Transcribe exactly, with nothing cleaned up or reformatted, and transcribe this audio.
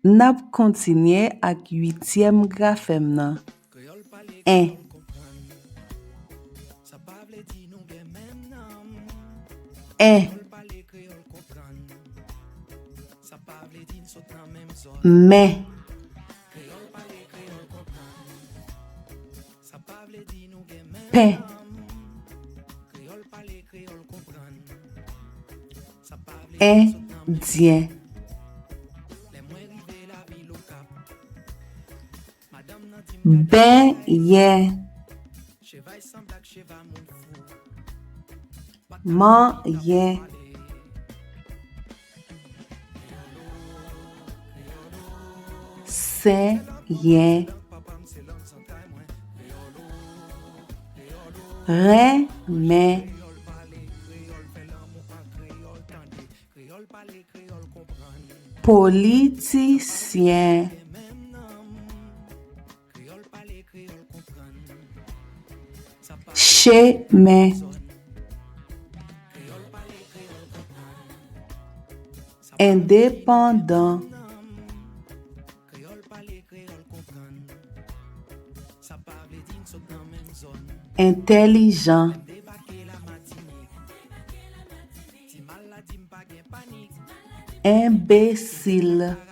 N ap kontinye ak uityèm grafèm nan. En. En. Men. Pen. Endyen. Benyen. Manyen. Senyen. Renmen. Politisyen. Chemen. Endepandan. Entèlijan. Enbesil.